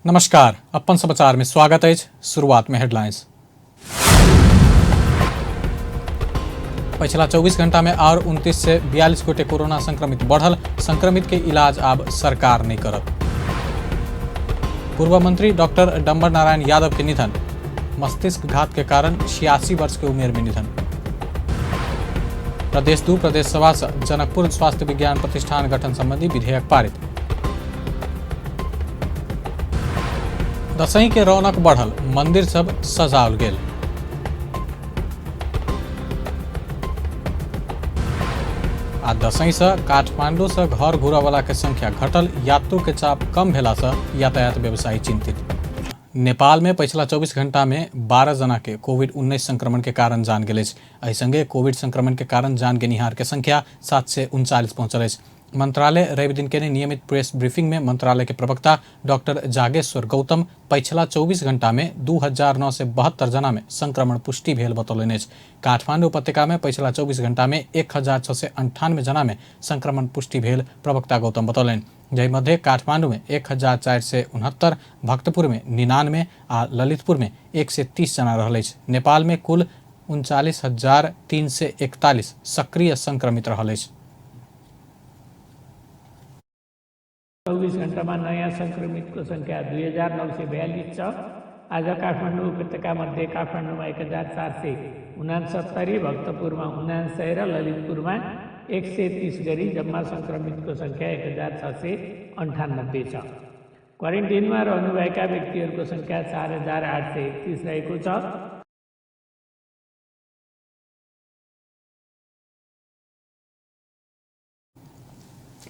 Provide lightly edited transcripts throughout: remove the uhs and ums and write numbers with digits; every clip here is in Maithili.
नमस्कार, अपन समाचार में स्वागत अछि। शुरुआत में हेडलाइंस। पछिला 24 घंटा में और 29 से 42 गोटे कोरोना संक्रमित बढ़ल। संक्रमित के इलाज आब सरकार नहीं करत। पूर्व मंत्री डॉक्टर डंबर नारायण यादव के निधन। मस्तिष्क घात के कारण 86 वर्ष के उम्र में निधन। प्रदेश 2 प्रदेश सभा से जनकपुर स्वास्थ्य विज्ञान प्रतिष्ठान गठन संबंधी विधेयक पारित। दसई के रौनक बढ़ल, मंदिर सब सजाओल गेल। आ दसई से काठमांडू से घर घुरऽ वाला के संख्या घटल। यात्रु के चाप कम भेला से यातायात व्यवसायी चिंतित। नेपाल में पछिला 24 घंटा में 12 जना के कोविड-19 संक्रमण के कारण जान गेल अछि। एहि संगे कोविड संक्रमण के कारण जान गेनिहार के संख्या 739 पहुंचल अछि। मंत्रालय रवि दिन के नियमित प्रेस ब्रीफिंग में मंत्रालय के प्रवक्ता डॉक्टर जागेश्वर गौतम पछिला 24 घंटा में 2972 जना में संक्रमण पुष्टि भेल बतौलनि अछि। काठमांडू उपत्यका में पछिला 24 घंटा में 1698 जना में संक्रमण पुष्टि भेल प्रवक्ता गौतम बतौलनि। जाहि मध्य काठमांडू में 1469, भक्तपुर में 99 आ ललितपुर में 130 जना रहल अछि। नेपाल में कुल 39,341 सक्रिय संक्रमित रहल अछि। 24 घण्टामा नयाँ सङ्क्रमितको सङ्ख्या 2942 छ। आज काठमाडौँ उपत्यकामध्ये काठमाडौँमा 1469, भक्तपुरमा 79 र ललितपुरमा 130 गरी जम्मा सङ्क्रमितको सङ्ख्या 1698 छ। क्वारेन्टिनमा रहनुभएका व्यक्तिहरूको सङ्ख्या 4831 रहेको छ।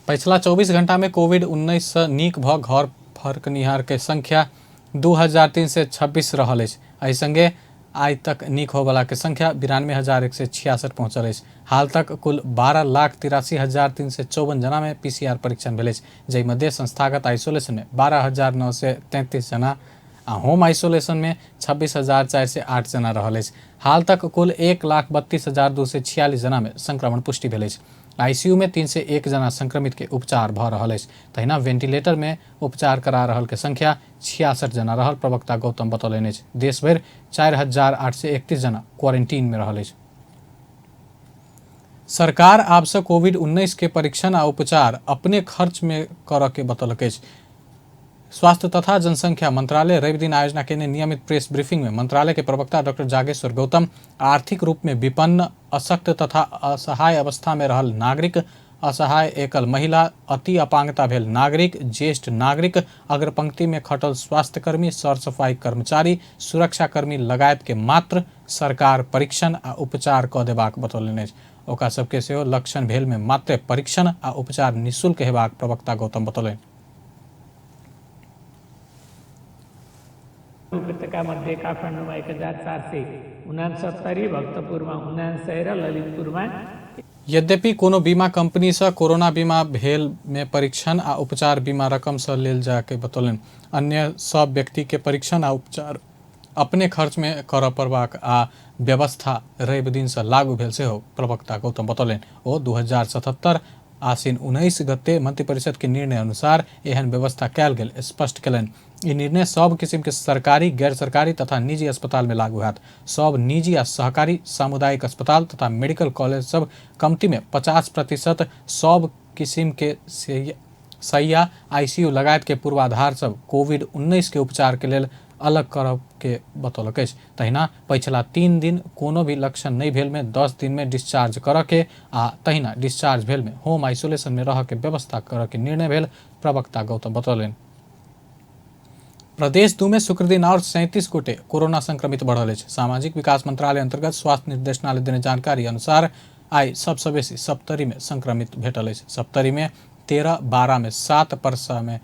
पछिला 24 घंटा में कोविड-19 से नीक भ घर फर्कनिहार के संख्या 2326 रहल अछि। एहि संगे आइ तक नीक होबला के संख्या 92,166 पहुंचल अछि। हाल तक कुल 12,83,354 जना में पीसीआर परीक्षण भेल अछि, जाहि मध्य संस्थागत आइसोलेशन में 12,933 जना आ होम आइसोलेशन में 26,408 जना रहल अछि। हाल तक कुल 1,32,246 जना में संक्रमण पुष्टि भेल अछि। आईसीयू में 301 जना संक्रमित के उपचार भ रहल अछि। तहिना वेंटिलेटर में उपचार करा रहल के संख्या 66 जना रहल प्रवक्ता गौतम बतौलनि अछि। देश भरि 4831 जना क्वारंटीन में रहल अछि। सरकार आब से कोविड-19 के परीक्षण आ उपचार अपने खर्च में करऽ के बतौलक अछि। स्वास्थ्य तथा जनसंख्या मंत्रालय रवि दिन आयोजना केने नियमित प्रेस ब्रीफिंग में मंत्रालय के प्रवक्ता डॉक्टर जागेश्वर गौतम आर्थिक रूप में विपन्न, अशक्त तथा असहाय अवस्था में रहल नागरिक, असहाय एकल महिला, अति अपांगता भेल नागरिक, ज्येष्ठ नागरिक, अग्रपंक्ति में खटल स्वास्थ्यकर्मी, सरसफाई कर्मचारी, सुरक्षाकर्मी लगायत के मात्र सरकार परीक्षण आ उपचार क देबाक बतौलनि अछि। ओकरा सबके सेहो लक्षण भेल में मात्र परीक्षण आ उपचार निःशुल्क हेबाक प्रवक्ता गौतम बतौलनि। उपत्यकामध्ये काठमाडौँमा 1469, भक्तपुरमा 79 र ललितपुरमा। यद्यपि कोनो बीमा कंपनी सँ कोरोना बीमा भेल में परीक्षण आ उपचार बीमा रकम सँ लेल जा के बतौलनि। अन्य सब व्यक्ति के परीक्षण आ उपचार अपने खर्च में करऽ पड़बाक आ व्यवस्था रवि दिन सँ लागू भेल सेहो प्रवक्ता गौतम बतौलनि। ओ 2077 आसिन 19 गते मंत्रिपरिषद के निर्णय अनुसार एहन व्यवस्था कयल गेल स्पष्ट केलनि। ई निर्णय सब किसिम के सरकारी, गैर सरकारी तथा निजी अस्पताल में लागू होयत। सब निजी आ सहकारी सामुदायिक अस्पताल तथा मेडिकल कॉलेज सब कमती में 50% सब किसिम के सैया, आईसीयू लगायत के पूर्वाधार सब कोविड-19 के उपचार के लेल अलग करब के बतौलक अछि। तहिना पछिला 3 दिन कोनो भी लक्षण नहि भेल में 10 दिन में डिस्चार्ज करऽ के आ तहिना डिस्चार्ज भेल में होम आइसोलेशन में रहऽ के व्यवस्था करऽ के निर्णय भेल प्रवक्ता गौतम बतौलनि। प्रदेश 2 में शुक्रदिन और 37 गोटे कोरोना संक्रमित बढ़ल अछि। सामाजिक विकास मंत्रालय अंतर्गत स्वास्थ्य निर्देशनालय देने जानकारी अनुसार आइ सबसँ बेसी सप्तरी में संक्रमित भेटल अछि। सप्तरी में 13, 12 में 7, परसा में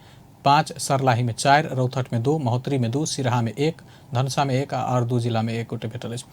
5, सरलाही में 4, रौथट में 2, महोत्तरी में 2, सिरहा में 1, धनुषा में 1 आ और 2 जिला में 1 गोटे भेटल अछि।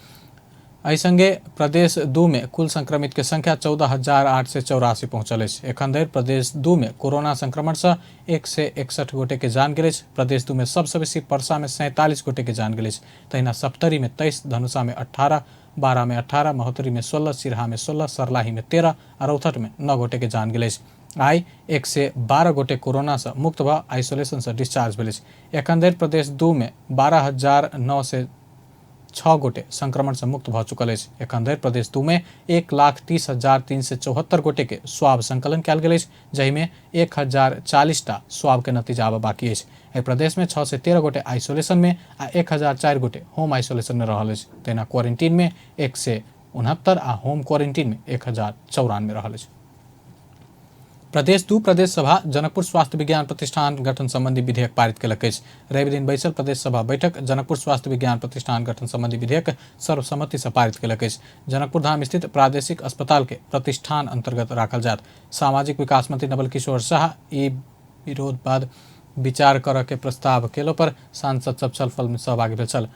एहि संगे प्रदेश 2 में कुल संक्रमित के संख्या 14,884 पहुंचल अछि। एखन धरि प्रदेश 2 में कोरोना संक्रमण सँ 161 गोटे के जान गेल अछि। प्रदेश 2 में सबसँ बेसी परसा में 47 गोटे के जान गेल अछि। तहिना सप्तरी में 23, धनुषा में 18, 12 में 18, महोत्तरी में 16, सिरहा में 16, सरलाही में 13 आ रौथट में 9 गोटे के जान गेल अछि। आइ 112 गोटे कोरोना से मुक्त भऽ आइसोलेशन से डिस्चार्ज भेल अछि। एखन धरि प्रदेश 2 में 12,906 गोटे संक्रमण से मुक्त भऽ चुकल अछि। एखन धरि प्रदेश 2 में 1,30,374 गोटे के स्वाब संकलन कयल गेल अछि, जाहिमे 1,040 टा स्वाब के नतीजा आबऽ बाकी अछि। एहि प्रदेश में 613 गोटे आइसोलेशन में आ 1,004 गोटे होम आइसोलेशन में रहल अछि। तहिना क्वारेंटीन में 169 आ होम क्वारेंटीन में 1,094 रहल अछि। प्रदेश 2 प्रदेश सभा जनकपुर स्वास्थ्य विज्ञान प्रतिष्ठान गठन संबंधी विधेयक पारित केलक अछि। रवि दिन बैसल प्रदेश सभा बैठक जनकपुर स्वास्थ्य विज्ञान प्रतिष्ठान गठन संबंधी विधेयक सर्वसम्मति से पारित केलक अछि। जनकपुर धाम स्थित प्रादेशिक अस्पताल के प्रतिष्ठान अंतर्गत राखल जायत। सामाजिक विकास मंत्री नवल किशोर शाह ई विरोध बाद विचार करऽ के प्रस्ताव केलो पर सांसद सब छलफल में सहभागी भेल छल।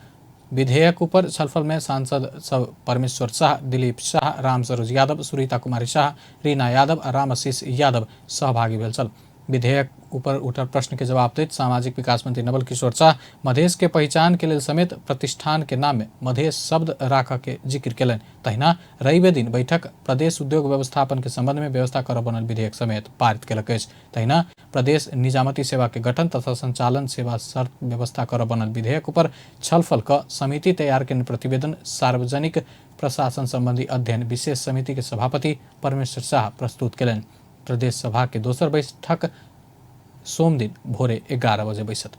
विधेयक ऊपर छलफल में सांसद सब परमेश्वर शाह, दिलीप शाह, राम सरोज यादव, सुरीता कुमारी शाह, रीना यादव आ रामआशीष यादव सहभागी भेल छल। विधेयक ऊपर उठल प्रश्न के जवाब दैत सामाजिक विकास मंत्री नवल किशोर शाह मधेश के पहिचान के लेल समेत प्रतिष्ठान के नाम में मधेश शब्द राखऽ के जिक्र केलनि। तहिना रवि दिन बैठक प्रदेश उद्योग व्यवस्थापन के संबंध में व्यवस्था करऽ बनल विधेयक समेत पारित केलक अछि। तहिना प्रदेश निजामती सेवा के गठन तथा संचालन सेवा शर्त व्यवस्था करऽ बनल विधेयक ऊपर छलफल क समिति तैयार केने प्रतिवेदन सार्वजनिक प्रशासन संबंधी अध्ययन विशेष समिति के सभापति परमेश्वर शाह प्रस्तुत केलनि। प्रदेश सभा के दोसर बैठक सोमदिन भोरे 11 बजे बैसत।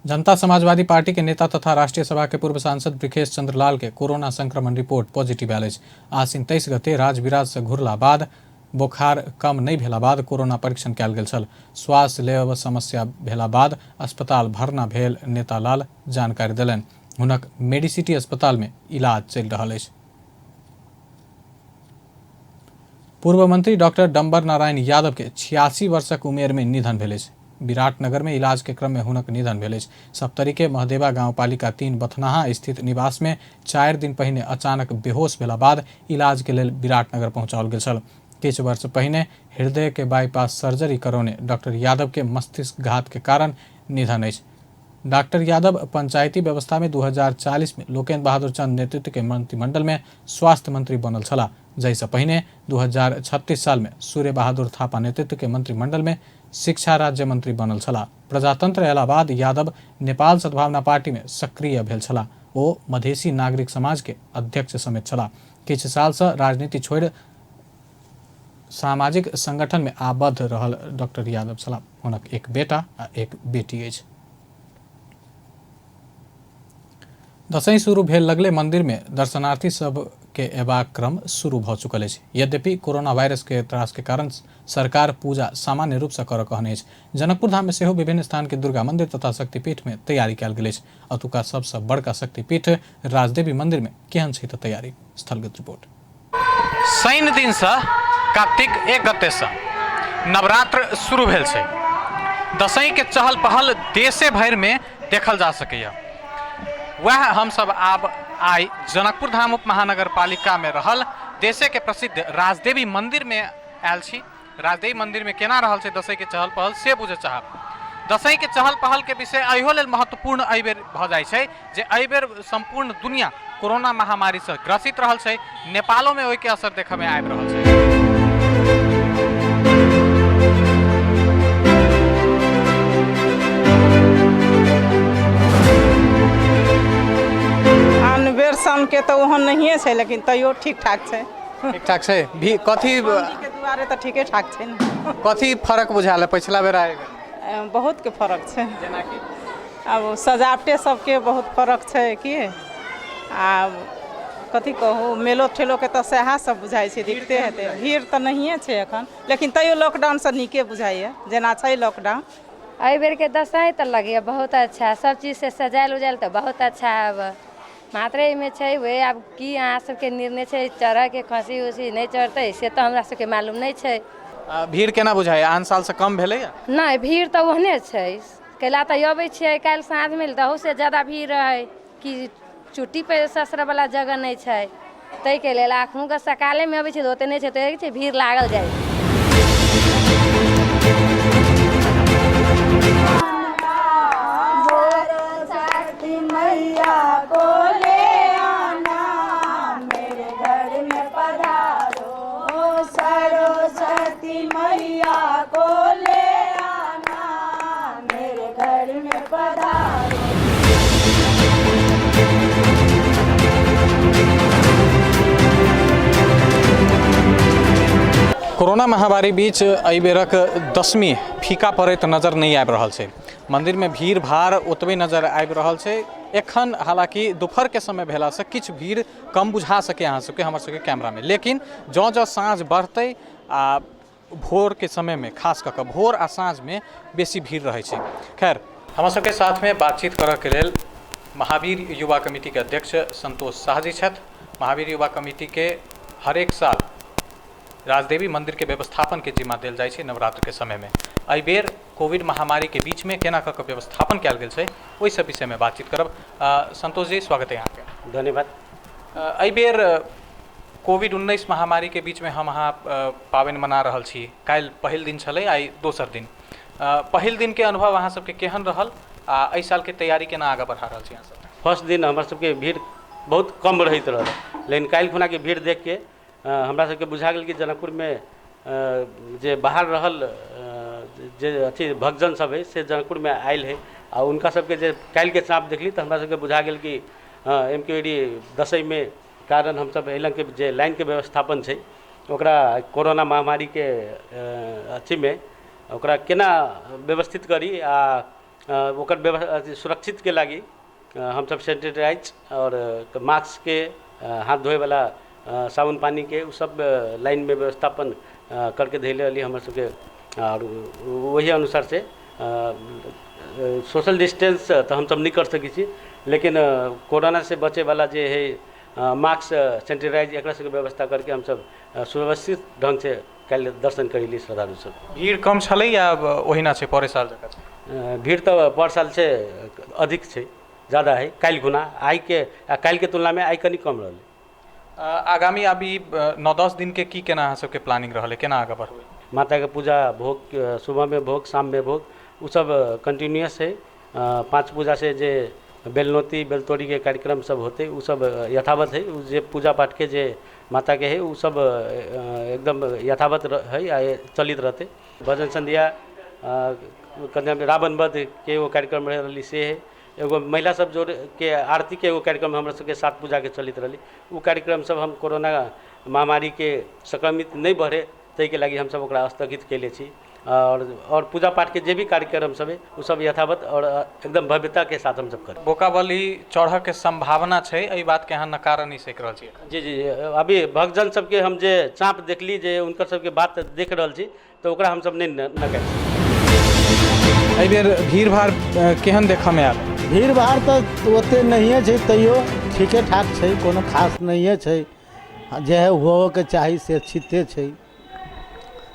जनता समाजवादी पार्टी के नेता तथा राष्ट्रीय सभा के पूर्व सांसद वृखेश चंद्र लाल के कोरोना संक्रमण रिपोर्ट पॉजिटिव आयल अछि। आश्विन 23 गते राजविराज से घुरला बाद बोखार कम नहि भेला बाद कोरोना परीक्षण कयल गेल छल। श्वास लेब समस्या भेला बाद अस्पताल भर्ना भेल नेता लाल जानकारी देलनि। हुनक मेडिसिटी अस्पताल में इलाज चलि रहल अछि। पूर्व मंत्री डॉक्टर डम्बर नारायण यादव के 86 वर्षक उमेर में निधन भेल अछि। विराटनगर में इलाज के क्रम में हुनक निधन भेल अछि। सप्तरी के महदेवा गांवपालिका 3 बथनाहा स्थित निवास में 4 दिन पहिने अचानक बेहोश भेला बाद इलाज के लेल विराटनगर पहुंचाओल गेल छल। किछु वर्ष पहिने हृदय के बाईपास सर्जरी करौने डॉक्टर यादव के मस्तिष्क घात के कारण निधन अछि। डॉक्टर यादव पंचायती व्यवस्था में 2040 में लोकेन्द्र बहादुर चंद नेतृत्व के मंत्रिमंडल में स्वास्थ्य मंत्री बनल छलाह, जाहिसँ पहिने 2036 साल में सूर्य बहादुर थापा नेतृत्व के मंत्रिमंडल में शिक्षा राज्य मंत्री बनल छलाह। प्रजातंत्र अयला बाद यादव नेपाल सद्भावना पार्टी में सक्रिय भेल छलाह। ओ मधेसी नागरिक समाज के अध्यक्ष समेत छलाह। किछु साल से राजनीति छोड़ि सामाजिक संगठन में आबद्ध रहल डॉक्टर यादव छलाह। हुनक एक बेटा आ एक बेटी अछि। दसैँ शुरू भेल लगले मंदिर में दर्शनार्थी सब के अयबाक क्रम शुरू भऽ चुकल अछि। यद्यपि कोरोना वायरस के त्रास के कारण सरकार पूजा सामान्य रूप से करऽ कहने अछि। जनकपुर धाम में सेहो विभिन्न स्थान के दुर्गा मंदिर तथा शक्तिपीठ में तैयारी कयल गेल अछि। अतुका सबसँ बड़का शक्तिपीठ राजदेवी मंदिर में केहन छै तऽ तैयारी, स्थलगत रिपोर्ट। शनि दिनसँ कार्तिक 1 गतेसँ नवरात्र शुरू भेल छै। दसैँके चहल पहल देशे भरिमे देखल जा सकैए। वएह हमसब आब आइ जनकपुर धाम उप महानगरपालिकामे रहल देशेके प्रसिद्ध राजदेवी मन्दिरमे आयल छी। राजदेवी मन्दिरमे केना रहल छै दसैँके चहल पहल से बुझऽ चाहब। दसैँके चहल पहलके विषय एहियो लेल महत्वपूर्ण एहिबेर भऽ जाइ छै जे एहिबेर सम्पूर्ण दुनिया कोरोना महामारीसँ ग्रसित रहल छै, नेपालोमे ओहिके असर देखऽमे आबि रहल छै। आन बेर सनके तऽ ओहन नहिए छै, लेकिन तैयो ठीक ठाक छै। ठीक ठाक छै भी कथी के दुआरे तऽ ठीके ठाक छै ने। कथी फरक बुझायल पछिला बेर आए? बहुत के फरक छै, जेनाकि आब सजावटे सबके बहुत फरक छै कि आब कथी कहू, मेलो ठेलोके तऽ सएह सब बुझाइ छै, दिक्कते हेतै। भीड़ तऽ नहिए छै एखन, लेकिन तैयो लॉकडाउनसँ नीके बुझाइए जेना छै लॉकडाउन। एहि बेरके दसैँ तऽ लगैए बहुत अच्छा, सब चीजसँ सजायल उजायल तऽ बहुत अच्छा आब मात्र एहिमे छै उहे। आब की अहाँ सबके निर्णय छै, चढ़ऽके खसी उसी नहि चढ़तै से तऽ हमरा सबके मालूम नहि छै। भीड़ केना बुझाइए, आन सालसँ कम भेलैए? नहि, भीड़ तऽ ओहने छै। कैला तऽ अबै छियै काल्हि साँझमे तऽ अहूसँ ज्यादा भीड़ रहै कि चुट्टी पे ससरऽवला जगह नहि छै, ताहिके लेल एखनुका सकालेमे अबै छियै तऽ ओते नहि छै, तऽ छै भीड़ लागल जाइ छै। कोरोना महामारी बीच एहि बेरक दशमी फीका पड़ैत नजर नहि आबि रहल छै। मंदिरमे भीड़ भाड़ ओतबे नजर आबि रहल छै। एखन हालांकि दोपहरके समय भेलासँ किछु भीड़ कम बुझा सकै अहाँ सबके हमर सबके कैमरामे, लेकिन जँ जँ साँझ बढ़तै आ भोरके समयमे खास कऽ कऽ भोर आ साँझमे बेसी भीड़ रहै छै। खैर, हमर सबके साथमे बातचीत करऽके लेल महावीर युवा कमिटीके अध्यक्ष संतोष शाह जी छथि। महावीर युवा कमिटीके हरेक साल राजदेवी मंदिरके व्यवस्थापनके जिम्मा देल जाइ छै नवरात्रके समयमे। एहि बेर कोविड महामारीके बीचमे केना कऽ कऽ व्यवस्थापन कयल गेल छै ओहि सब विषयमे बातचीत करब। संतोष जी, स्वागत है अहाँके। धन्यवाद। एहि बेर कोविड-19 महामारीके बीचमे हम अहाँ पाबनि मना रहल छी। काल्हि पहिल दिन छलै, आइ दोसर दिन। पहिल दिनके अनुभव अहाँ सबके केहन रहल आ एहि सालके तैयारी केना आगाँ बढ़ा रहल छी अहाँ सब? फर्स्ट दिन हमर सबके भीड़ बहुत कम रहैत रहल, लेकिन काल्हि खुनाके भीड़ देखके हमरा सबके बुझा गेल कि जनकपुरमे जे बाहर रहल जे अथी भक्तजन सब हइ से जनकपुरमे आयल हइ आ हुनका सबके जे काल्हिके चाँप देखली तऽ हमरा सबके बुझा गेल कि एम के डी दशैंमे कारण हमसब एहि लग जे लाइनके व्यवस्थापन छै ओकरा कोरोना महामारीके अथीमे ओकरा केना व्यवस्थित करी आ ओकर अथी सुरक्षितके लागि हमसब सेनिटाइज आओर मास्कके, हाथ धोएवला साबुन पानीके ओ सब लाइनमे व्यवस्थापन करके धैले रहली हमर सबके। आओर ओहि अनुसार से सोशल डिस्टेंस तऽ हमसब नहि कर सकै छी, लेकिन कोरोनासँ बचैवला जे हइ मास्क, सेनिटाइज, एकरा सबके व्यवस्था करके हमसब सुव्यवस्थित ढङ्गसँ काल्हि दर्शन करेली श्रद्धालु सब। भीड़ कम छलै या ओहिना छै परे साल जकाँ? भीड़ तऽ पर साल से अधिक छै, ज़्यादा है काल्हि खुना आइके काल्हिके तुलनामे आइ कनि कम रहलै। आगामी अभी 9-10 दिनके की केना अहाँ सबके प्लानिंग रहलै, केना आगाँ बढ़बै? माताके पूजा भोग, सुबहमे भोग शाममे भोग ओ सब कंटिन्यूअस है। 5 पूजा से जे बेलनौती बेलतोड़ीके कार्यक्रम सब होतै ओ सब यथावत है। ओ जे पूजा पाठके जे माताके है ओ सब एकदम यथावत है आ चलित रहतै। भजन संध्या, रावण वध के एगो कार्यक्रम रहली से है। एगो महिला सब जोड़ के आरती के एगो कार्यक्रम हमरा सबके 7 पूजा के चलित रहली। ओ कार्यक्रम सब हम कोरोना महामारी के संक्रमित नहीं बढ़े ताहिके लागि हमसब ओकरा स्थगित कयले छी। और पूजा पाठ के जे भी कार्यक्रम सब है ओ सब यथावत और एकदम भव्यता के साथ हमसब करी। बोकाबली चढ़ऽ के संभावना छै, एहि बात के अहाँ नकार नहीं सकि रहल छी? जी जी, अभी भक्तजन सबके हम जे चाँप देखली, जे हुनकर सबके बात देख रहल छी तऽ ओकरा हमसब नहि नकारि सकै। एहि बेर भीड़ भाड़ केहन देखऽमे आयल? भीड़ भाड़ तऽ ओते नहिए छै, तैयो ठीके ठाक छै, कोनो खास नहिए छै। जे है होके चाही से छिते छै।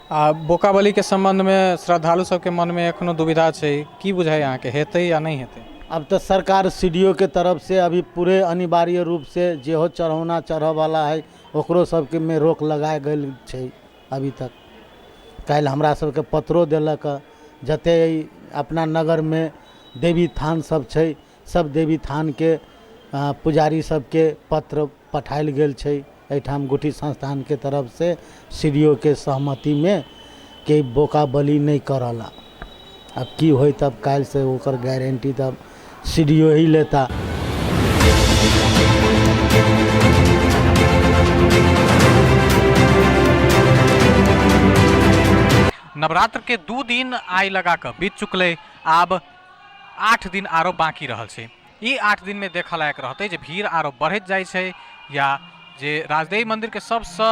आ बोकाबली के संबंधमे श्रद्धालु सबके मनमे एखनो दुविधा छै, की बुझाइ अहाँके, हेतै या नहि हेतै? अब तऽ सरकार सी डी ओ के तरफ से अभी पूरे अनिवार्य रूप से जेहो चढ़ौना चढ़ऽवला है ओकरो सबके में रोक लगाए गेल छै। अभी तक काल्हि हमरा सबके पत्रो देलक, जते अपना नगरमे देवी थान सब छै सब देवी थानके पुजारी सबके पत्र पठायल गेल छै एहिठाम गुठी संस्थानके तरफ से सी डी ओ के सहमतिमे कि बोका बलि नहि करला। अब की होय तब काल्हि से ओकर गारंटी तब सी डी ओ ही लेता। नवरात्र के 2 दिन आइ लगा कऽ बीत चुकलै, आब 8 दिन आरो बाकी रहल छै। ई 8 दिन में देखऽ लायक रहतै जे भीड़ आरो बढ़ैत जाइ छै या जे राजदेवी मंदिर के सबसँ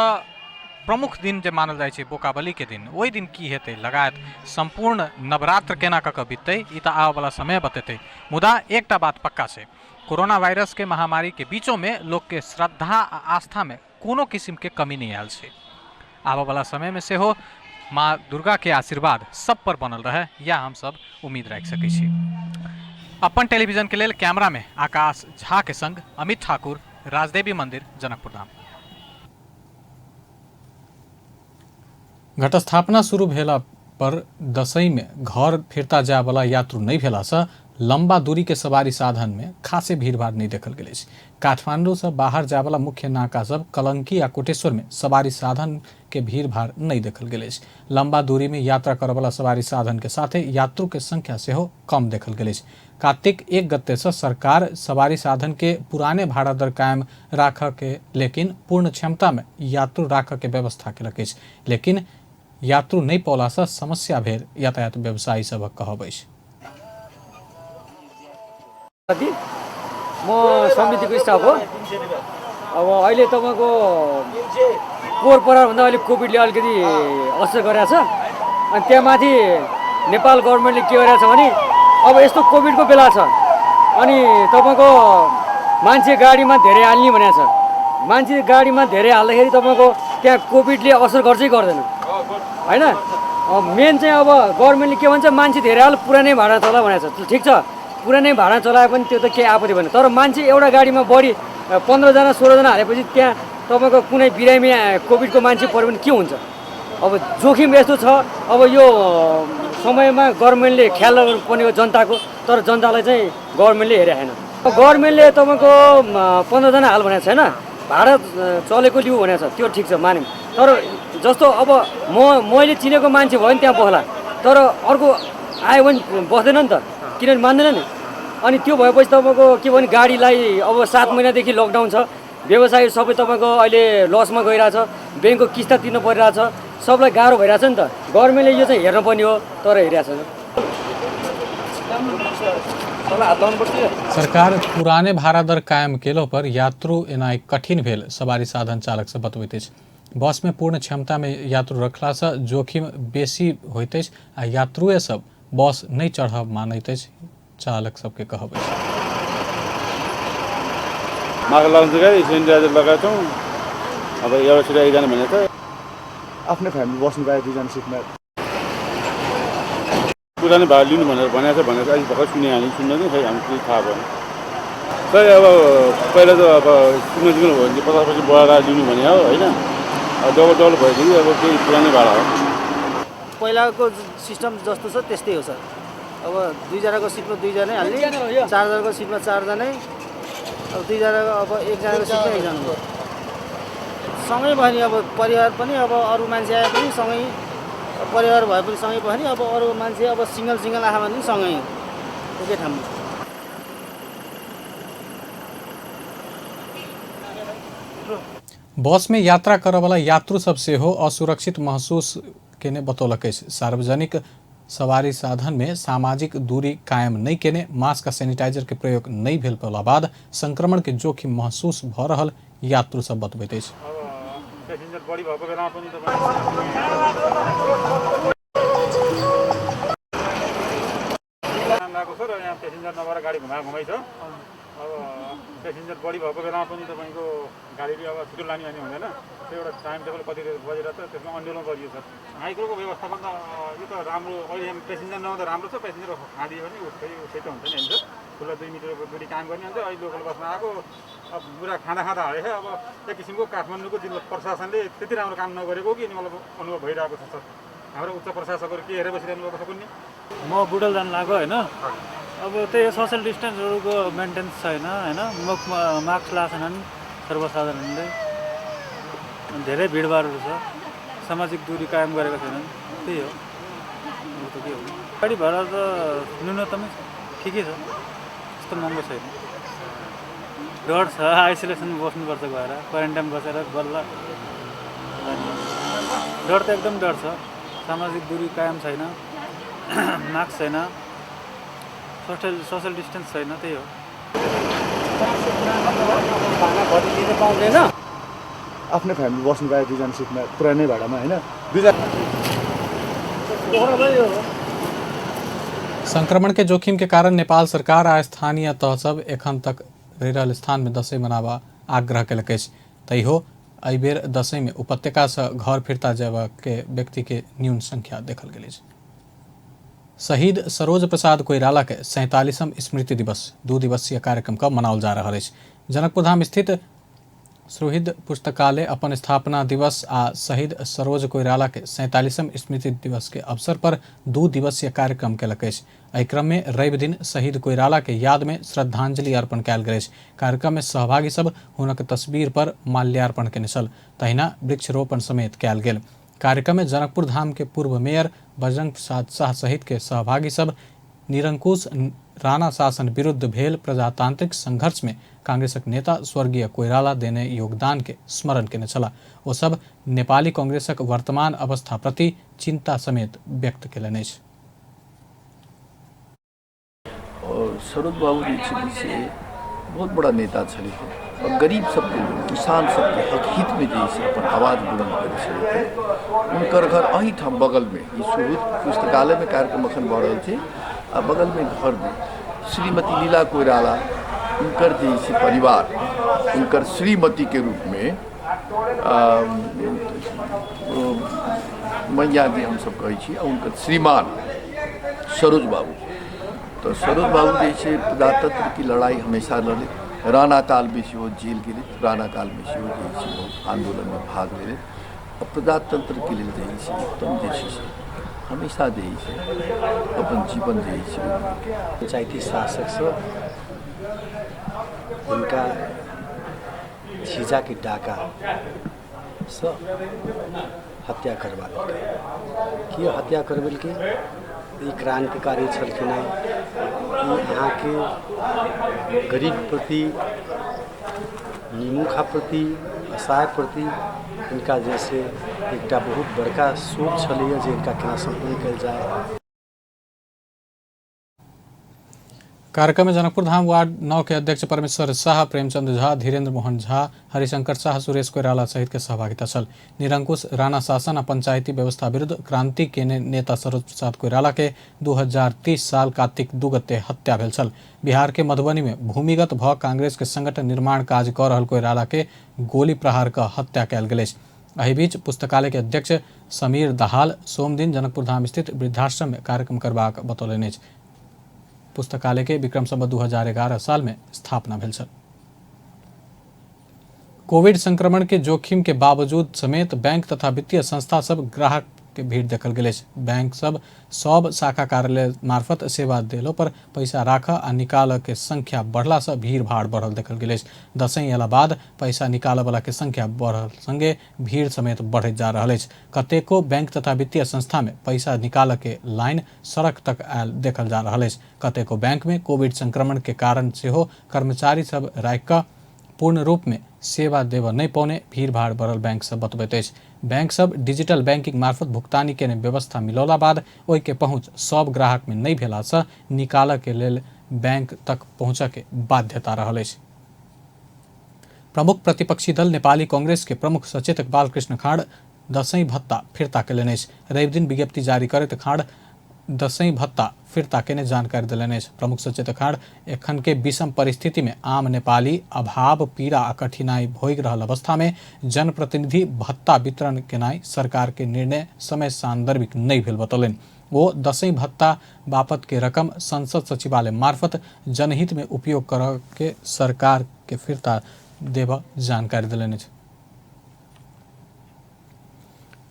प्रमुख दिन जे मानल जाइ छै बोकाबली के दिन, ओहि दिन की हेतै, लगायत सम्पूर्ण नवरात्र केना कऽ कऽ बीततै ई तऽ आबऽवला समय बतेतै। मुदा एकटा बात पक्का छै, कोरोना वायरस के महामारी के बीचो में लोक के श्रद्धा आ आस्था में कोनो किसिम के कमी नहीं आयल छै। आबऽवला समय में सेहो माँ दुर्गा के आशीर्वाद सब पर बनल रहे, या हम सब उम्मीद राखि सकै छी। अपन टेलीविजन के लेल कैमरा में आकाश झा के संग अमित ठाकुर, राजदेवी मंदिर, जनकपुर धाम। घटस्थापना शुरू भेला पर दसई में घर फिरता जायवला यात्रु नहीं भेलासँ लंबा दूरी के सवारी साधन में खासे भीड़भाड़ नहीं देखल गेल अछि। काठमांडू से बाहर जायवला मुख्य नाका सब कलंकी आ कोटेश्वर में सवारी साधन के भीड़भाड़ नहीं देखल गेल अछि। लंबा दूरी में यात्रा करवला सवारी साधन के साथे यात्रु के संख्या सेहो कम देखल गेल अछि। कार्तिक 1 गते से सरकार सवारी साधन के पुराने भाड़ा दर कायम राख के लेकिन पूर्ण क्षमता में यात्रु राख के व्यवस्था केलक अछि। लेकिन यात्रु नहि पौलासँ समस्या भेल यातायात व्यवसायी सभक कहब अछि। म समितिको स्टाफ हो। अब अहिले तपाईँको पोहोर परारभन्दा अहिले कोभिडले अलिकति असर गरेको छ। अनि त्यहाँमाथि नेपाल गभर्मेन्टले के गरेको छ भने अब यस्तो कोभिडको बेला छ अनि तपाईँको मान्छे गाडीमा धेरै हाल्ने भनेको छ। मान्छे गाडीमा धेरै हाल्दाखेरि तपाईँको त्यहाँ कोभिडले असर गर्छै गर्दैन होइन। मेन चाहिँ अब गभर्मेन्टले के भन्छ, मान्छे धेरै हाल पुरानै भाडा चला भनेको छ। ठिक छ, पुरानै भाडा चलाए पनि त्यो त केही आपत्ति भएन, तर मान्छे एउटा गाडीमा बढी 15जना 16जना हालेपछि त्यहाँ तपाईँको कुनै बिरामी कोभिडको मान्छे पऱ्यो भने के हुन्छ? अब जोखिम यस्तो छ। अब यो समयमा गभर्मेन्टले ख्याल गर्नुपर्ने हो जनताको, तर जनतालाई चाहिँ गभर्मेन्टले हेरेको छैन। गभर्मेन्टले तपाईँको 15जना हाल भनेको छैन, भाडा चलेको लिऊ भनेको छ, त्यो ठिक छ मान्यौँ। तर जस्तो अब मैले चिनेको मान्छे भयो भने त्यहाँ बस्ला, तर अर्को आयो भने बस्दैन नि त, किनभने मान्दैन नि। अनि त्यो भएपछि तपाईँको के भने गाडीलाई अब 7 महिनादेखि लकडाउन छ, व्यवसाय सबै तपाईँको अहिले लसमा गइरहेछ, ब्याङ्कको किस्ता तिर्नु परिरहेछ, सबलाई गाह्रो भइरहेछ नि त। गभर्मेन्टले यो चाहिँ हेर्नुपर्ने हो, तर हेरेको छैन। सरकार पुराने भाड़ा दर कायम केलो पर यात्रु एनाइ कठिन भेल सवारी साधन चालक से बतबैत अछि। बस में पूर्ण क्षमता में यात्रु रखला से जोखिम बेसी होइत अछि आ यात्रुए सब बस नहि चढ़ब मानैत अछि चालक सबके कहब अछि। मास्क लगाउँछ क्या, सेनिटाइजर लगाएको छौँ। अब एउटा सिट एकजना भनेको छ, आफ्नै फ्यामिली बस्नु पायो दुईजना सिटमा। पुरानो भाडा लिनु भनेर भनेको छ, भनेको अहिले भर्खर सुने हामी, सुन्न नि खै हामी केही थाहा भएन। खै अब पहिला त अब सिङ्गल सिङ्गल भयो भने 50% बढाएर लिनु भने हो होइन, अब डबल डबल भएदेखि अब केही पुरानै भाडा हो। पहिलाको सिस्टम जस्तो छ त्यस्तै हो सर। अब 2जनाको सिटमा 2जनै हाल्ने, 4जनाको सिटमा 4जनै, अब 2जनाको अब 1जनाको सिटमा 1जना सँगै भयो नि। अब परिवार पनि अब अरू मान्छे आए पनि सँगै, परिवार भए पनि सँगै भयो नि। अब अरू मान्छे अब सिङ्गल सिङ्गल आयो भने पनि सँगै एकै ठाउँमा। बस में यात्रा करऽवला यात्रु सब सेहो असुरक्षित महसूस केने बतौलक अछि। सार्वजनिक सवारी साधन में सामाजिक दूरी कायम नहीं केने, मास्क आ सैनिटाइजर के प्रयोग नहीं भेल पौला बाद संक्रमण के जोखिम महसूस भ रहल यात्रु सब बतबैत अछि। प्यासेन्जर बढी भएको बेलामा पनि तपाईँ छ र यहाँ प्यासेन्जर नभएर गाडी घुमा घुमाइ छ। अब प्यासेन्जर बढी भएको बेलामा पनि तपाईँको गाडीले अब छिटो लाने भने हुँदैन, त्यो एउटा टाइम टेबल कति बजेर छ त्यसमा अन्यलमा गरियो सर। माइक्रोको व्यवस्थापन त यो त राम्रो, अहिले यहाँ प्यासेन्जर नहुँदा राम्रो छ, प्यासेन्जर खाँदियो भने उसै उसै त हुन्छ नि हुन्छ। ठुलो 2 मिटरको दूरी काम गर्ने हुन्छ। अहिले लोकल बसमा आएको अब बुढा खाँदा खाँदा हरेको अब एक किसिमको काठमाडौँको जिल्ला प्रशासनले त्यति राम्रो काम नगरेको कि मलाई अनुभव भइरहेको छ सर। हाम्रो उच्च प्रशासकहरू के हेरेर बसिरहनु भएको छ कुन्नी। म बुटोल जानु लाग्यो होइन, अब त्यही सोसियल डिस्टेन्सहरूको मेन्टेन्स छैन होइन, मुखमा मास्क लगाएको छैनन् सर्वसाधारणले, धेरै भिडभाडहरू छ, सामाजिक दूरी कायम गरेका छैनन्, त्यही हो। अरू त के हो। गाडी भाडा त न्यूनतमै छ, ठिकै छ, त्यस्तो महँगो छैन। डर छ, आइसोलेसन बस्नुपर्छ गएर, क्वारेन्टाइन बसेर बल्ल जाने। डर त एकदम डर छ, सामाजिक दूरी कायम छैन, मास्क छैन, सोसल डिस्टेन्स छैन, त्यही हो। पाउँदैन आफ्नै फ्यामिली बस्नु पायो दुईजना सिटमा पुरानै भाडामा होइन, दुईजना। संक्रमण के जोखिम के कारण नेपाल सरकार आ स्थानीय तह सब एखन तक रहि रहल स्थान में दसैँ मनाबा आग्रह केलक अछि। तैयो एहि बेर दसैँ में उपत्यका से घर फिर्ता जायबा के व्यक्ति के न्यून संख्या देखल गेल अछि। शहीद सरोज प्रसाद कोइराला के 47वां स्मृति दिवस 2 दिवसीय कार्यक्रम का मनाओल जा रहल अछि। जनकपुरधाम स्थित सुहृद पुस्तकालय अपन स्थापना दिवस आ शहीद सरोज कोइराला के 47वां स्मृति दिवस के अवसर पर 2 दिवसीय कार्यक्रम केलक अछि। एहि क्रम में रवि दिन शहीद कोइराला के याद में श्रद्धांजलि अर्पण कयल गेल अछि। कार्यक्रम में सहभागी सब हुनक तस्वीर पर माल्यार्पण केने छल, तहिना वृक्षरोपण समेत कयल गेल। कार्यक्रम में जनकपुर धाम के पूर्व मेयर बजरंग प्रसाद शाह सहित के सहभागी सब निरंकुश राणा शासन विरुद्ध भेल प्रजातांत्रिक संघर्ष में कांग्रेसक नेता स्वर्गीय कोइराला देने योगदान के स्मरण केने छलाह। ओ सब नेपाली कांग्रेसक वर्तमान अवस्था प्रति चिंता समेत व्यक्त केलनि अछि। और सरोज बाबू जे छथिन से बहुत बड़ा नेता छलिखिन और गरीब सबके लोग, किसान सबके हक हित में जे से अपन आवाज़ बुलंद करै छलखिन। हुनकर घर एहिठाम बगलमे, ई सुहृद पुस्तकालयमे कार्यक्रम एखन भऽ रहल छै आ बगलमे घरमे श्रीमती लीला कोइराला, हुनकर जे से परिवार, हुनकर श्रीमतीके रूपमे मैया जे हमसब कहै छी, आ हुनकर श्रीमान सरोज बाबू। तऽ सरोज बाबू जे छै प्रजातंत्र की लड़ाई हमेशा लड़े, राणा कालमे सेहो जेल गेलै, राणा कालमे सेहो जे छै बहुत आन्दोलनमे भाग लेलै आ प्रजातंत्रके लेल जे छै एकदम जे छै से हमेशा जे छै अपन जीवन जे छै। पंचायती शासकसँ हुनका छीजाके डाकासँ हत्या करबा देलकै। किया हत्या करबेलकै? ई क्रांतिकारी छलखिन हेँ, ई अहाँके गरीब प्रति, निमुखा प्रति, असहाय प्रति हिनका जे से एकटा बहुत बड़का सोच छलैए जे हिनका केना सम्पन्न कयल जाय। कार्यक्रम में जनकपुर धाम वार्ड 9 के अध्यक्ष परमेश्वर शाह, प्रेमचंद झा, धीरेन्द्र मोहन झा, हरिशंकर शाह, सुरेश कोइराला सहित के सहभागिता छल। निरंकुश राणा शासन आ पंचायती व्यवस्था विरुद्ध क्रांति के नेता सरोज प्रसाद कोइराला के 2030 साल कार्तिक 2 गते हत्या भेल छल। बिहार के मधुबनी में भूमिगत भ कांग्रेस के संगठन निर्माण काज क रहल कोइराला के गोली प्रहार क हत्या कयल गेल अछि। एहि बीच पुस्तकालय के अध्यक्ष समीर दहाल सोमदिन जनकपुर धाम स्थित वृद्धाश्रम में कार्यक्रम करबाक बतौलनि अछि। पुस्तकालय के विक्रम संवत 2011 साल में स्थापना भेल छल। कोविड संक्रमण के जोखिम के बावजूद समेत बैंक तथा वित्तीय संस्था सब ग्राहक के भीड़ देखल गेल अछि। बैंक सब सब शाखा कार्यालय मार्फत सेवा देलो पर पैसा राख आ निकाल के संख्या बढ़ला से भीड़ भाड़ बढ़ल देखल गेल अछि। दसैँ अयला बाद पैसा निकालऽ वाला के संख्या बढ़ल संगे भीड़ समेत बढ़ैत जा रहल अछि। कतेको बैंक तथा वित्तीय संस्था में पैसा निकालऽ के लाइन सड़क तक आयल देखल जा रहल अछि। कतेको बैंक में कोविड संक्रमण के कारण सेहो कर्मचारी सब राखि कऽ पूर्ण रूप में सेवा देबऽ नहि पौने भीड़ भाड़ बढ़ल बैंक सब बतबैत अछि। बैंक सब डिजिटल बैंकिंग मार्फत भुगतानी केने व्यवस्था मिलौला बाद ओहि के पहुंच सब ग्राहक में नहि भेला से निकालऽ के लेल बैंक तक पहुंचऽ के बाध्यता रहल अछि। प्रमुख प्रतिपक्षी दल नेपाली कांग्रेस के प्रमुख सचेतक बालकृष्ण खाँड दसैँ भत्ता फिर्ता केलनि अछि। रवि दिन विज्ञप्ति जारी करैत खाँड दसैँ भत्ता फिर्ता केने जानकारी देलनि अछि। प्रमुख सचेतक खाँड एखन के विषम परिस्थिति में आम नेपाली अभाव, पीड़ा आ कठिनाई भोगि रहल अवस्था में जनप्रतिनिधि भत्ता वितरण केनाइ सरकार के निर्णय समय सान्दर्भिक नहि भेल बतौलनि। ओ दसैँ भत्ता बापत के रकम संसद सचिवालय मार्फत जनहित में उपयोग करऽ के सरकार के फिर्ता देबऽ जानकारी देलनि अछि।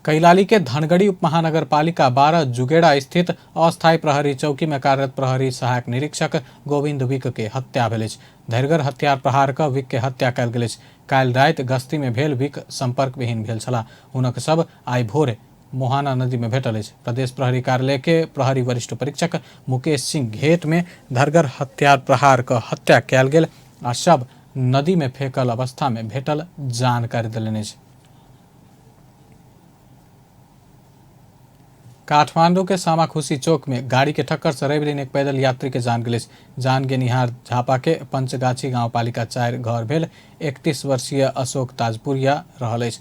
कैलाली के धनगढ़ी उप महानगरपालिका 12 जुगेड़ा स्थित अस्थायी प्रहरी चौकी में कार्यरत प्रहरी सहायक निरीक्षक गोविंद विक के हत्या भेल अछि। धैर्यगर हथियार प्रहार क विक के हत्या कयल गेल अछि। काल्हि राति गश्ती में भेल विक संपर्क विहीन भेल छलाह। हुनक शव आइ भोरे मोहाना नदी में भेटल अछि। प्रदेश प्रहरी कार्यालय के प्रहरी वरिष्ठ परीक्षक मुकेश सिंह घेट में धरगर हथियार प्रहार क हत्या कयल गेल आ शव नदी में फेकल अवस्था में भेटल जानकारी देलनि अछि। काठमांडू के सामाखुशी चौक में गाड़ी के टक्कर से रवि दिन एक पैदल यात्री के जान गेल अछि। जान गेनिहार झापा के पंचगाछी गांवपालिका 4 घर भेल 31 वर्षीय अशोक ताजपुरिया रहल अछि।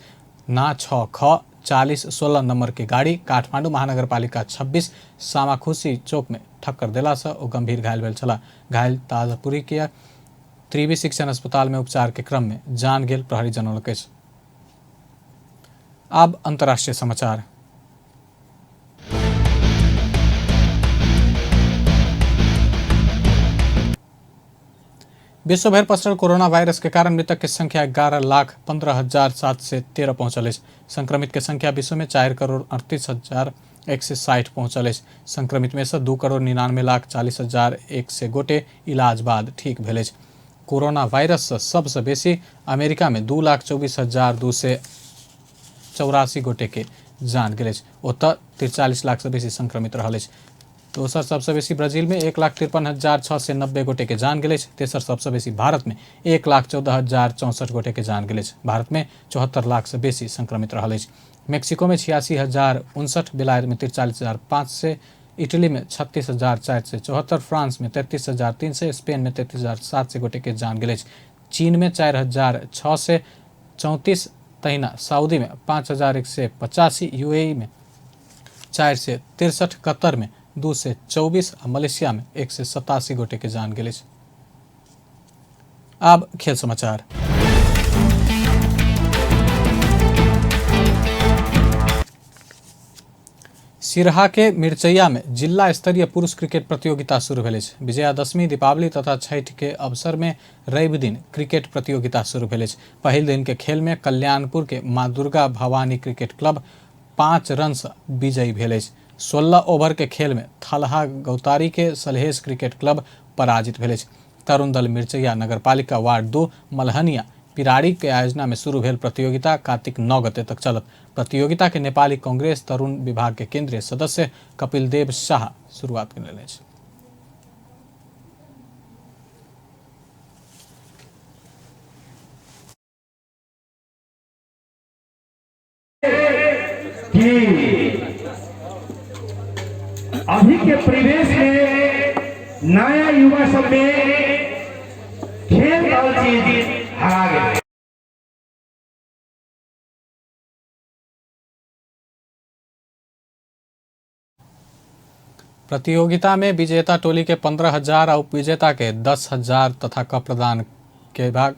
ना 6 ख 40 16 नंबर के गाड़ी काठमांडू महानगरपालिका 26 सामाखुशी चौक में ठक्कर देला से ओ गंभीर घायल भेल छलाह। घायल ताजपुरी के त्रिवी शिक्षण अस्पताल में उपचार के क्रम में जान गेल प्रहरी जनौलक अछि। अब अंतर्राष्ट्रीय समाचार। विश्व भरि पसरल कोरोना वायरस के कारण मृतक के संख्या 11,15,713 पहुंचल अछि। संक्रमित के संख्या विश्व में 4,38,160 पहुंचल अछि। संक्रमित में से 2,99,40,100 गोटे इलाज बाद ठीक भेल अछि। कोरोना वायरस से सबसे बेसी अमेरिका में 2,24,284 गोटे के जान गेल अछि। ओतऽ 43 लाख से बेसी संक्रमित रहल अछि। दोसर सबसँ बेसी ब्राजील में 1,53,690 गोटे के जान गेल अछि। तेसर सबसँ बेसी भारत में 1,14,064 गोटे के जान गेल अछि। भारत में 74 लाख से बेसी संक्रमित रहल अछि। मेक्सिको में 86,059, बेलायत में 43,500, इटली में 36,474, फ्रांस में 33,300, स्पेन में 33,700 गोटे के जान गेल अछि। चीन में 4,634, तहिना सऊदी में 5,185, यूएई में 463, कतर में 224 आ मलेशिया में 187 गोटे के जान गेल अछि। आब खेल समाचार। सिरहा के मिरचैया में जिला स्तरीय पुरुष क्रिकेट प्रतियोगिता शुरू भेल अछि। विजयादशमी, दीपावली तथा छठ के अवसर में रवि दिन क्रिकेट प्रतियोगिता शुरू भेल अछि। पहिल दिन के खेल में कल्याणपुर के माँ Durga Bhavani cricket club 5 run से विजयी भेल अछि। 16 ओवर के खेल में थलहा गौतारी के सलहेश क्रिकेट क्लब पराजित भेल अछि। तरुण दल मिरचैया नगरपालिका वार्ड 2 मलहनिया पिराड़ी के आयोजना में शुरू भेल प्रतियोगिता कार्तिक 9 गते तक चलत। प्रतियोगिता के नेपाली कांग्रेस तरुण विभाग के केंद्रीय सदस्य कपिल देव शाह शुरुआत केने अछि। कि अभी के परिवेश में नया युवा सब में खेल रहल चीज हरा गेल। प्रतियोगिता में विजेता टोली के 15,000 और उपविजेता के 10,000 तथा कप प्रदान के भाग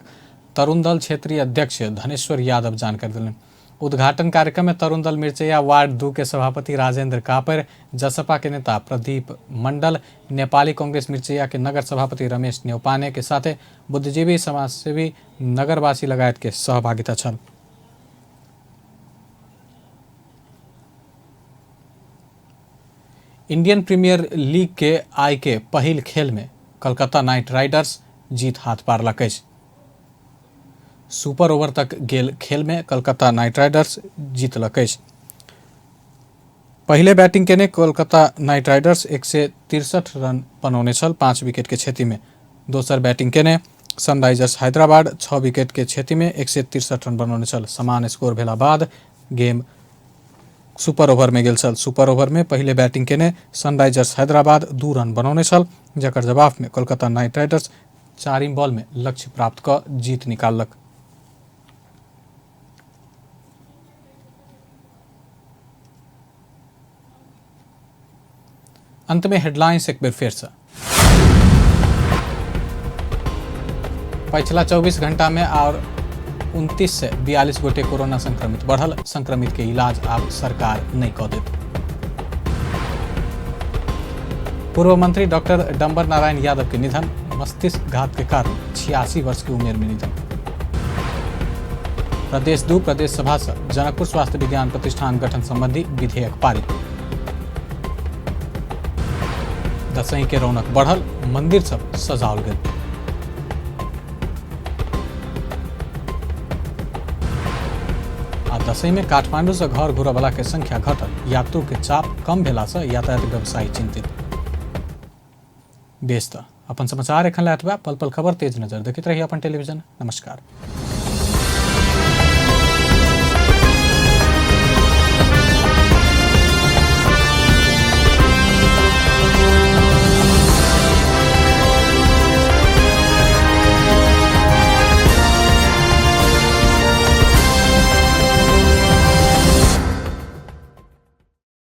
तरुण दल क्षेत्रीय अध्यक्ष धनेश्वर यादव जानकारी दिलनि। उद्घाटन कार्यक्रम में तरुण दल मिरचैया वार्ड 2 के सभापति राजेंद्र कापर, जसपा के नेता प्रदीप मंडल, नेपाली कांग्रेस मिरचैया के नगर सभापति रमेश न्यौपाने के साथे बुद्धिजीवी, समाजसेवी, नगरवासी लगायत के सहभागिता छल। इंडियन प्रीमियर लीग के आइ के पहिल खेल में कलकत्ता नाइट राइडर्स जीत हाथ पारलक अछि। सुपर ओवर तक गेल खेल में कलकत्ता नाइट राइडर्स जीतलक अछि। पहिले बैटिंग केने कोलकाता नाइट राइडर्स 163 रन बनौने छल 5 विकेट के क्षति में। दोसर बैटिंग केने सनराइजर्स हैदराबाद 6 विकेट के क्षति में 163 रन बनौने छल। समान स्कोर भेला बाद गेम सुपर ओवर में गेल छल। सुपर ओवर में पहिले बैटिंग केने सनराइजर्स हैदराबाद 2 रन बनौने छल, जकर जवाब में कोलकाता नाइट राइडर्स 4 बॉल में लक्ष्य प्राप्त क जीत निकाललक। अंत में हेडलाइंस एक बेर फेर से। पछिला 24 घंटा में और 29 से 42 गोटे कोरोना संक्रमित बढ़ल। संक्रमित के इलाज आब सरकार नहीं कऽ देत। पूर्व मंत्री डॉक्टर डंबर नारायण यादव के निधन, मस्तिष्क घात के कारण 86 वर्ष की उम्र में निधन। प्रदेश 2 प्रदेश सभा से जनकपुर स्वास्थ्य विज्ञान प्रतिष्ठान गठन संबंधी विधेयक पारित। दसैं के रौनक बढ़ल, मंदिर सब सजाओल गेल। आ दसैं में काठमांडू से घर घुरवला के संख्या घटल, यात्रु के चाप कम भेला से यातायात व्यवसायी चिंतित। बेस त अपन समाचार एखन ला एतबा। पल पल खबर तेज नजर देखैत रही अपन टेलीविजन। नमस्कार।